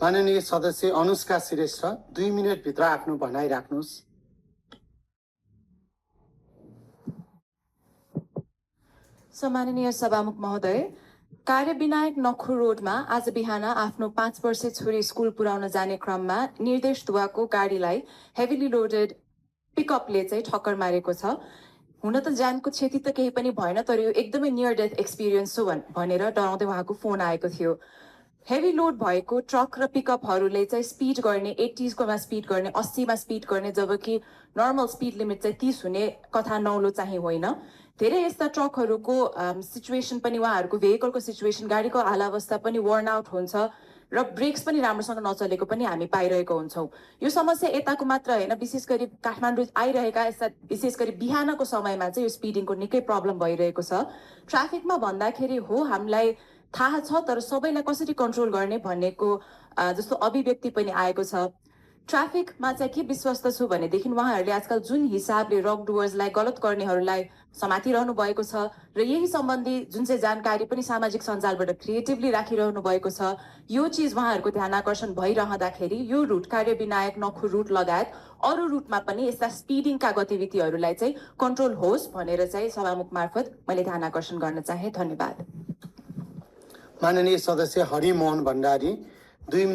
माननीय सदस्य अनुष्का श्रेष्ठ 2 मिनेटभित्र आफ्नो भनाइ राख्नुहोस्। सम्माननीय सभामुख महोदय, कार्यविनायक नखु रोडमा आज बिहान आफ्नो 5 वर्षे छोरी स्कुल पुर्याउन जाने क्रममा निर्देश दुवाको गाडीलाई हेभिली लोडेड पिकअपले चाहिँ ठक्कर मारेको छ। हुन त जानको क्षति त केही पनि भएन, तर यो एकदमै नियर डेथ एक्सपिरियन्स हो भनेर डराउँदै उहाँको फोन आएको थियो। हेभी लोड भएको ट्रक र पिकअपहरूले चाहिँ स्पिड गर्ने 80s कोमा स्पिड गर्ने 80 मा स्पिड गर्ने, जबकि नर्मल स्पिड लिमिट चाहिँ 30 हुने कथा नौलो चाहिँ होइन। धेरै यस्ता ट्रकहरूको सिचुएसन पनि, उहाँहरूको भेहिकलको सिचुएसन, गाडीको हालावस्था पनि वर्न आउट हुन्छ र ब्रेक्स पनि राम्रोसँग नचलेको पनि हामी पाइरहेको हुन्छौँ। यो समस्या यताको मात्र होइन, विशेष गरी काठमाडौँ आइरहेका यस्ता विशेष गरी बिहानको समयमा चाहिँ यो स्पिडिङको निकै प्रब्लम भइरहेको छ। ट्राफिकमा भन्दाखेरि हो हामीलाई थाहा छ, तर सबैलाई कसरी कन्ट्रोल गर्ने भन्नेको जस्तो अभिव्यक्ति पनि आएको छ। ट्राफिकमा चाहिँ के विश्वस्त छु भनेदेखि उहाँहरूले आजकल जुन हिसाबले रङ डुवर्सलाई, गलत गर्नेहरूलाई समातिरहनु भएको छ र यही सम्बन्धी जुन चाहिँ जानकारी पनि सामाजिक सञ्जालबाट क्रिएटिभली राखिरहनु भएको छ, यो चिज उहाँहरूको ध्यानाकर्षण भइरहँदाखेरि यो रुट कार्यविनायक नखु रुट लगायत अरू रुटमा पनि यस्ता स्पिडिङका गतिविधिहरूलाई चाहिँ कन्ट्रोल होस् भनेर चाहिँ सभामुख मार्फत मैले ध्यानाकर्षण गर्न चाहे। धन्यवाद। माननीय सदस्य हरिमोहन भण्डारी 2 मिनेट